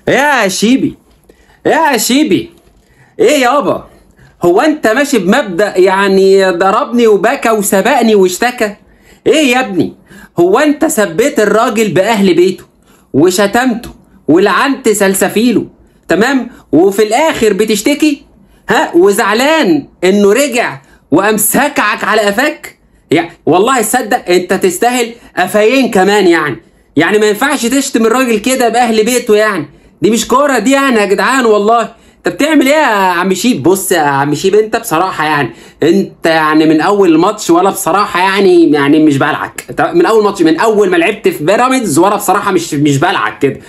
يا شيبي يا شيبي، ايه يابا؟ هو انت ماشي بمبدأ يعني ضربني وبكى وسبقني واشتكى؟ ايه يا ابني؟ هو انت سبيت الراجل بأهل بيته وشتمته ولعنت سلسفيله، تمام؟ وفي الاخر بتشتكي، ها؟ وزعلان انه رجع وقام سكعك على قفاك؟ يعني والله تصدق انت تستاهل قفايين كمان. يعني ما ينفعش تشتم الراجل كده بأهل بيته، يعني دي مش كورة دي يعني يا جدعان. والله انت بتعمل ايه يا عم شيب؟ بص يا عم شيب، انت بصراحة يعني انت يعني من اول ماتش ولا بصراحة يعني مش بلعك من اول ماتش، من اول ما لعبت في بيراميدز وانا بصراحة مش بلعك كده،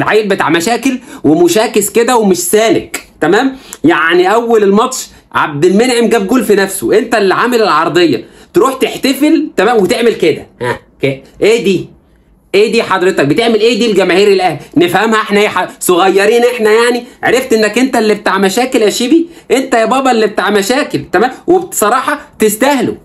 عيل بتاع مشاكل ومشاكس كده ومش سالك، تمام؟ يعني اول الماتش عبد المنعم جاب جول في نفسه، انت اللي عامل العرضية، تروح تحتفل، تمام، وتعمل كده، ها ايه دي؟ ايه دي حضرتك بتعمل ايه دي؟ الجماهير الاهلي نفهمها احنا ايه؟ صغيرين احنا يعني؟ عرفت انك انت اللي بتاع مشاكل يا شيبي، انت يا بابا اللي بتاع مشاكل، تمام؟ وبصراحة تستاهلوا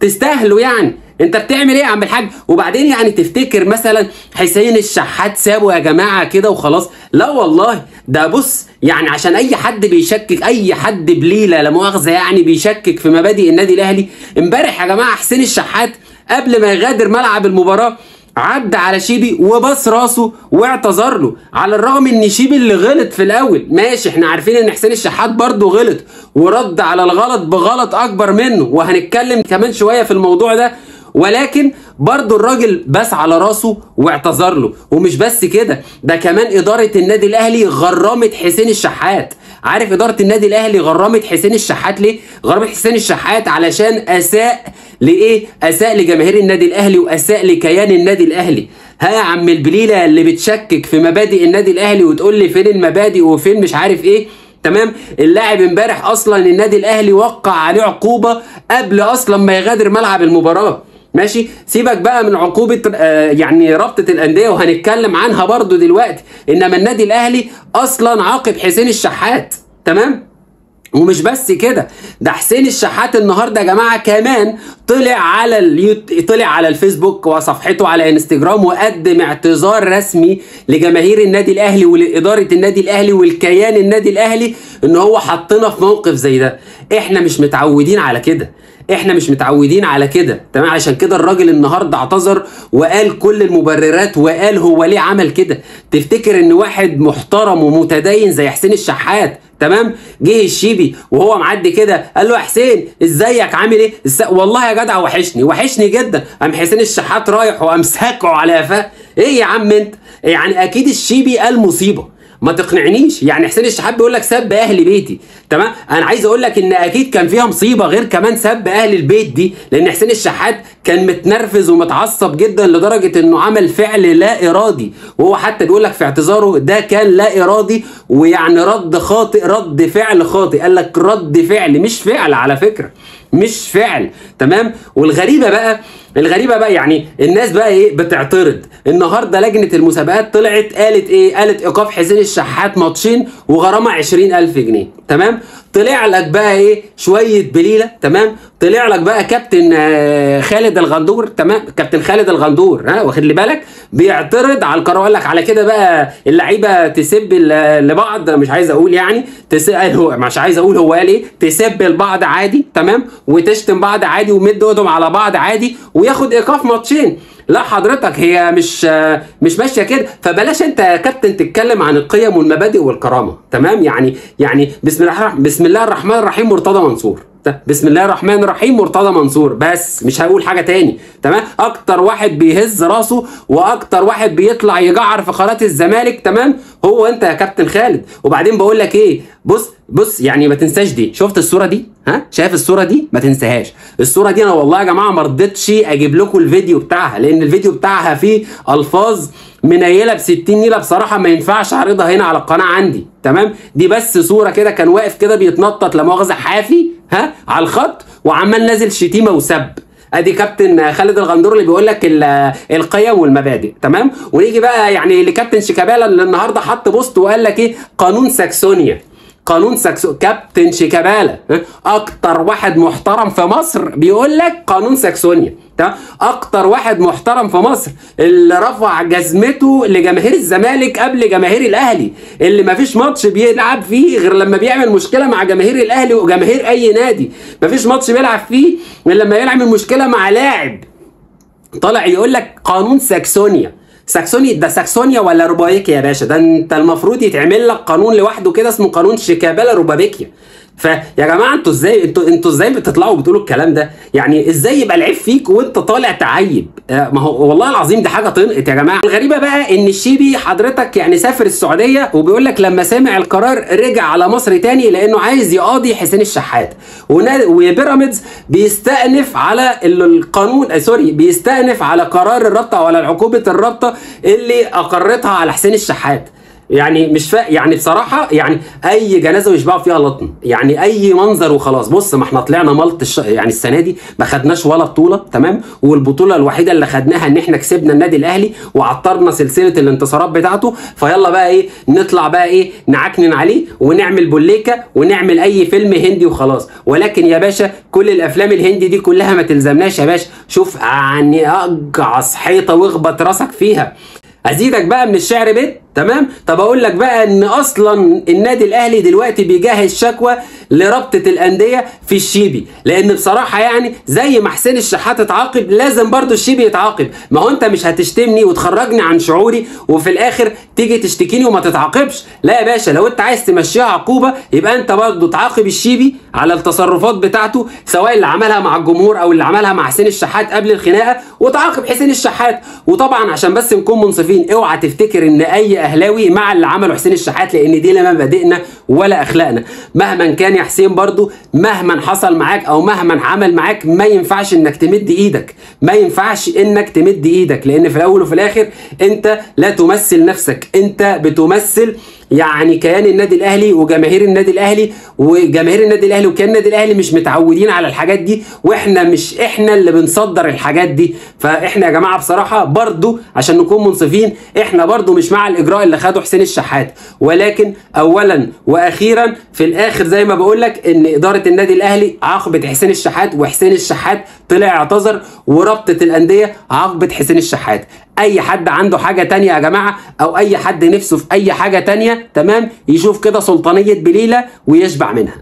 تستاهلوا. يعني انت بتعمل ايه يا عم الحاج؟ وبعدين يعني تفتكر مثلا حسين الشحات سابه يا جماعة كده وخلاص؟ لا والله، ده بص يعني عشان اي حد بيشكك، اي حد بليلة لا مؤاخذة يعني بيشكك في مبادئ النادي الاهلي. امبارح يا جماعة حسين الشحات قبل ما يغادر ملعب المباراة عدى على شيبي وبص راسه واعتذر له، على الرغم ان شيبي اللي غلط في الاول، ماشي احنا عارفين ان حسين الشحات برضه غلط ورد على الغلط بغلط اكبر منه، وهنتكلم كمان شوية في الموضوع ده، ولكن برضه الراجل بس على راسه واعتذر له. ومش بس كده، ده كمان ادارة النادي الاهلي غرمت حسين الشحات. عارف ادارة النادي الاهلي غرمت حسين الشحات ليه؟ غرمت حسين الشحات علشان اساء لايه؟ اساء لجماهير النادي الاهلي واساء لكيان النادي الاهلي. ها يا عم البليله اللي بتشكك في مبادئ النادي الاهلي وتقول لي فين المبادئ وفين مش عارف ايه، تمام؟ اللاعب امبارح اصلا النادي الاهلي وقع عليه عقوبه قبل اصلا ما يغادر ملعب المباراة، ماشي؟ سيبك بقى من عقوبة يعني رابطة الأندية وهنتكلم عنها برضو دلوقتي، إنما النادي الأهلي أصلا عاقب حسين الشحات، تمام؟ ومش بس كده، ده حسين الشحات النهارده يا جماعة كمان طلع على طلع على الفيسبوك وصفحته على انستجرام وقدم اعتذار رسمي لجماهير النادي الاهلي ولاداره النادي الاهلي والكيان النادي الاهلي ان هو حطنا في موقف زي ده. احنا مش متعودين على كده، احنا مش متعودين على كده، تمام؟ عشان كده الراجل النهارده اعتذر وقال كل المبررات وقال هو ليه عمل كده. تفتكر ان واحد محترم ومتدين زي حسين الشحات، تمام، جه الشيبي وهو معدي كده قال له يا حسين ازيك عامل ايه؟ والله يا جدع وحشني وحشني جدا. قام حسين الشحات رايح وقام ساكعه على قفاه. ايه يا عم انت؟ يعني اكيد الشيبي قال مصيبة، ما تقنعنيش. يعني حسين الشحات بيقول لك سب اهل بيتي، تمام؟ انا عايز اقول لك ان اكيد كان فيها مصيبة غير كمان سب اهل البيت دي، لان حسين الشحات كان متنرفز ومتعصب جدا لدرجة انه عمل فعل لا ارادي، وهو حتى بيقول لك في اعتذاره ده كان لا ارادي، ويعني رد خاطئ، رد فعل خاطئ. قال لك رد فعل مش فعل، على فكرة مش فعل، تمام؟ والغريبة بقى، الغريبة بقى يعني الناس بقى ايه بتعترض. النهارده لجنة المسابقات طلعت قالت ايه؟ قالت ايقاف حسين الشحات ماتشين وغرامه 20,000 جنيه، تمام؟ طلع لك بقى ايه شوية بليلة، تمام؟ طلع لك بقى كابتن خالد الغندور، تمام؟ كابتن خالد الغندور، ها واخد لي بالك، بيعترض على القرار، قال لك على كده بقى اللعيبة تسب لبعض، مش عايز اقول يعني هو مش عايز اقول هو قال ايه، تسب لبعض عادي، تمام، وتشتم بعض عادي ومد ايدهم على بعض عادي وياخد ايقاف ماتشين. لا حضرتك هي مش ماشية كده، فبلاش انت يا كابتن تتكلم عن القيم والمبادئ والكرامة، تمام؟ يعني بسم الله الرحمن الرحيم مرتضى منصور، بسم الله الرحمن الرحيم مرتضى منصور، بس مش هقول حاجة تاني، تمام؟ اكتر واحد بيهز راسه واكتر واحد بيطلع يجعر في قناة الزمالك، تمام، هو انت يا كابتن خالد. وبعدين بقول لك ايه، بص بص يعني ما تنساش دي، شفت الصورة دي؟ ها شايف الصورة دي؟ ما تنساهاش الصورة دي. انا والله يا جماعة ما رضيتش اجيب لكم الفيديو بتاعها، لان الفيديو بتاعها فيه الفاظ منيله ب 60 نيله، بصراحة ما ينفعش اعرضها هنا على القناة عندي، تمام؟ دي بس صوره كده كان واقف كده بيتنطط لا مؤاخذة حافي، ها، على الخط وعمال نازل شتيمه وسب. ادي كابتن خالد الغندور اللي بيقول لك القيم والمبادئ، تمام؟ ونيجي بقى يعني لكابتن شيكابالا اللي النهارده حط post وقال لك ايه؟ قانون ساكسونيا. قانون كابتن شيكابالا اكتر واحد محترم في مصر بيقول لك قانون ساكسونيا، تمام؟ اكتر واحد محترم في مصر اللي رفع جزمته لجماهير الزمالك قبل جماهير الاهلي، اللي مفيش ماتش بيلعب فيه غير لما بيعمل مشكلة مع جماهير الاهلي وجماهير اي نادي، مفيش ماتش بيلعب فيه غير لما يعمل مشكلة مع لاعب. طالع يقول لك قانون ساكسونيا. ساكسونيا ده ساكسونيا ولا روبابيكيا يا باشا؟ ده انت المفروض يتعمل لك قانون لوحده كده اسمه قانون شيكابالا روبابيكيا. فيا جماعة انتوا ازاي انتوا ازاي بتطلعوا بتقولوا الكلام ده؟ يعني ازاي يبقى العيب فيك وانت طالع تعيب؟ ما هو والله العظيم دي حاجة طنقت يا جماعة. الغريبة بقى ان الشيبي حضرتك يعني سافر السعودية وبيقول لك لما سمع القرار رجع على مصر تاني لانه عايز يقاضي حسين الشحات، وبيراميدز بيستأنف على القانون، sorry، بيستأنف على قرار الرابطة ولا عقوبه الرابطة اللي اقرتها على حسين الشحات. يعني مش يعني بصراحة يعني اي جنازه يشبعوا فيها لطم، يعني اي منظر وخلاص. بص، ما احنا طلعنا ملط يعني السنة دي ما خدناش ولا بطوله، تمام؟ والبطوله الوحيدة اللي خدناها ان احنا كسبنا النادي الاهلي وعطرنا سلسلة الانتصارات بتاعته، فيلا بقى ايه نطلع بقى ايه نعكنن عليه ونعمل بوليكه ونعمل اي فيلم هندي وخلاص. ولكن يا باشا كل الافلام الهندي دي كلها ما تلزمناش يا باشا. شوف يعني اجعص حيطة واخبط راسك فيها. ازيدك بقى من الشعر بيت، تمام؟ طب اقول لك بقى ان اصلا النادي الاهلي دلوقتي بيجهز شكوى لرابطه الاندية في الشيبي، لان بصراحة يعني زي ما حسين الشحات اتعاقب لازم برضو الشيبي يتعاقب. ما هو انت مش هتشتمني وتخرجني عن شعوري وفي الاخر تيجي تشتكيني وما تتعاقبش. لا يا باشا، لو انت عايز تمشيها عقوبه يبقى انت برضو تعاقب الشيبي على التصرفات بتاعته، سواء اللي عملها مع الجمهور او اللي عملها مع حسين الشحات قبل الخناقة، وتعاقب حسين الشحات. وطبعا عشان بس نكون منصفين، اوعى تفتكر ان اي اهلاوي مع اللي عمله حسين الشحات، لان دي لا مبادئنا ولا اخلاقنا. مهما كان يا حسين برضو، مهما حصل معاك او مهما عمل معاك، ما ينفعش انك تمد ايدك، ما ينفعش انك تمد ايدك، لان في الاول وفي الاخر انت لا تمثل نفسك، انت بتمثل يعني كيان النادي الاهلي وجماهير النادي الاهلي، وجماهير النادي الاهلي وكيان النادي الاهلي مش متعودين على الحاجات دي، واحنا مش احنا اللي بنصدر الحاجات دي. فاحنا يا جماعة بصراحة برضو عشان نكون منصفين، احنا برضو مش مع الاجراء اللي خده حسين الشحات، ولكن اولا واخيرا في الاخر زي ما بقول لك ان ادارة النادي الاهلي عاقبت حسين الشحات، وحسين الشحات طلع اعتذر، ورابطه الاندية عاقبت حسين الشحات. اي حد عنده حاجة تانية يا جماعة، او اي حد نفسه في اي حاجة تانية، تمام، يشوف كده سلطانيه بليلة ويشبع منها.